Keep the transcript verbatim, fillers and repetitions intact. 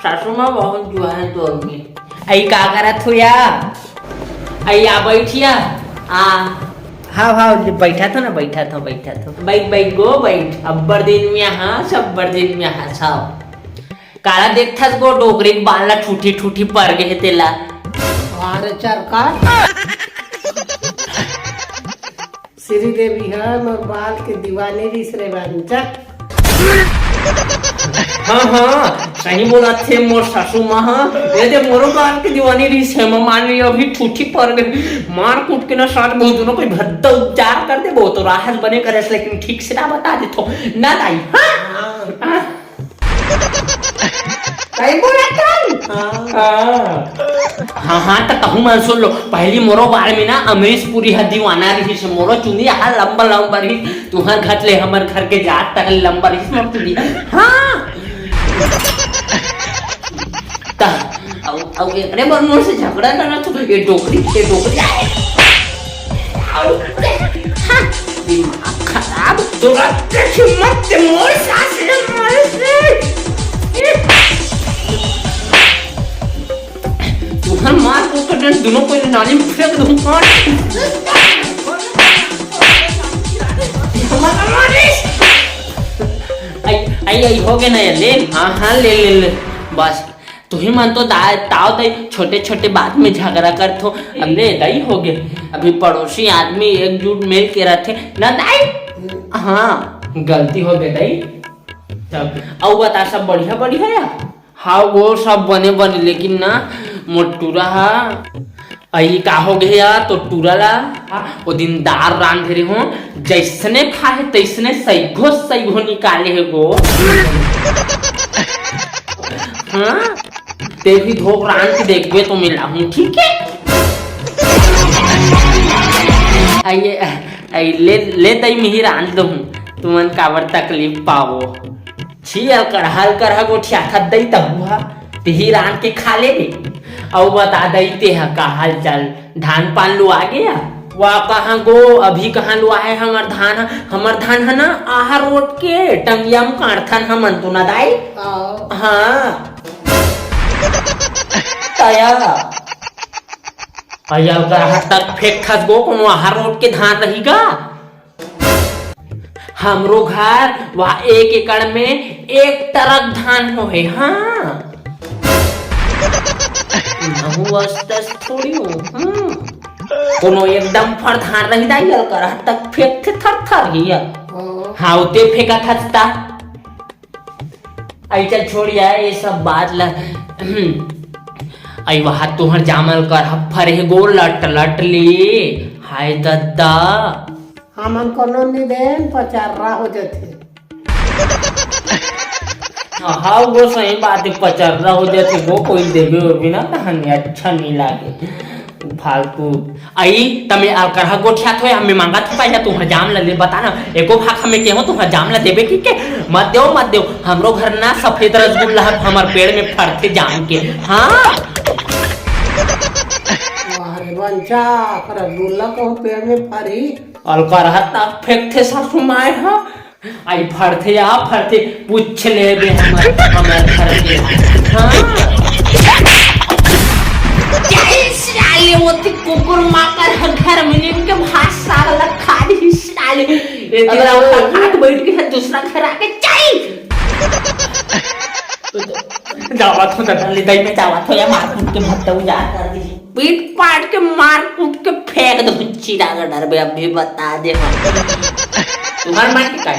सासू माँ बहुत जुआ है तो अम्मी। आई का करत हो या? आई आ बैठिया। आ। हाँ, हाँ, बैठा था ना, बैठा था, बैठा था। बैठ, बैठ गो, बैठ। अब्बर दिन में हाँ, सब्बर दिन में हाँ, सब। काला देखथस गो, डोकरी के बाल ला ठूठी ठूठी पर गे हे तेला। अरे चरका। श्रीदेवी ह मोर बाल के दीवानी रिहिस रे बांचा। हाँ, हाँ, सही बोलत हे मोर सासू माँ ह। ये दे मोरो बाल के दीवानी रिहिस हे, मैं मान ली अभी ठूठी पर गे। मार कूट के ना साथ बहुत दोनों कोई भद्दा उपचार कर दे, बहुत तो राहत बने करे, लेकिन ठीक से ना बता दे तो ना दाई। हाँ? हाँ। सही बोलत हन। हाँ। हाँ, हाँ, त कहूँ मन सुन लो, पहली मोरो बार में ना अमरीश पुरी ह दीवाना रिहिस, मोरो चुंदी हा लंबा लंबा रिहिस, तुहर घर ले हमर घर के जात तक लंबा रिहिस मोर चुंदी। हाँ। त, अउ, अउ एकरे बर मोर से झगड़ा करना तो ये डोकरी, ये डोकरी। अउ, हाँ, दिमाग खराब, तोरा के हिम्मत ते मोर सास ले मारे से। तुहर मार को तो डन दोनों को नाली में फेंक दूं, काट। हमारा मालिश। आई, आई, आई, हो गया ना ये, ले। हाँ, हाँ, ले, ले, ले। बस, तुही मन तो दा-, ताव दई, छोटे-छोटे बात में झगड़ा करथो। अब ले, दई हो गए। अभी पड़ोसी आदमी एकजुट मिल के रहथे। ना दाई? हाँ, गलती हो गए दई। तब, अउ बता, सब बढ़िया, बढ़िया या? हाँ, वो सब बने, बने, लेकिन ना, मोर टूरा हा, अई का हो गए यार, तो टूरा ला, हाँ, वो दिन दार रांधे रहे हो, जैसने खाए, तैसने सैगो, सैगो निकाले हे गो। हाँ, ते भी धोक रांध के देखबे तो मिला हूँ, ठीक है? आइए, आई ले, ले तई मिही रांध दहूँ, तुमन काबर तकलीफ पावो। छी, अलकरहा अलकरहा गोठियाथस दई तहू हा, तिही रांध के खा लेबे। अउ बता दई, तेहा का हाल चाल, धान पान लुआ गे या? वा कहाँ गो, अभी कहाँ लुआ हे हमर धान ह? हमर धान ह ना आहा रोड के टंगिया म काटथन हमन तो ना दाई। आओ। हाँ। तया। अया अलकरहा तक फेंकथस गो, कोनो आहा रोड के धान रही गा? हमरो घर वा एक एकड़ में एक ट्रक धान होहे, हाँ। महू अस्तस थोड़ी हो, हाँ। कोनो एकदम फर धान रही दाई, अलकरहा तक फेंकथे थर थर ही है। हाँ। हाँ, उते फेंकथस ता। आई चल छोड़ यार, ये सब बात ला। आई वहा तुहर जामल कर फरे गो लट लट ले। हाय दद्दा। हमन कोनो नि देन, पचर्रा हो जथे। हाँ, वो सही बात है, पचर्रा हो जथे, वो कोई देवे हो बिना कहानी अच्छा नहीं लागे। फालतू। आई, तमे अलकरहा गोठियाथो, हमें मांगथो का, या तुहर जाम ला ले, बता ना, एको भाग हमें केहो तुहर जाम ला देबे कि के? मत देव, मत देव, हमरो घर ना सफेद रसगुल्ला ह हमर पेड़ में फरथे जाम के। हाँ। अरे बंचा, रसगुल्ला कहूँ पेड़ में फरी? अलकरहा तक फेंकथे सासू माय ह। आई फरथे या फरथे, पूछ लेबे हमर, हमर घर के। हाँ। जय साले, ओती कुकुर माकर ह घर में नीम के भात साग ला खा दी साले। ये अरे, दिला अरे, ओकर हाथ बैठ के है, दूसरा घर आके चल। जावत हो ददा, ले दई में जावत हो या मार कूट के भत्ता उजाड़ कर दी। पीट पाट के मार कूट के फेंक दो चिरा का डर बे, अभी बता दे हम। तुम्हारे मन की काय?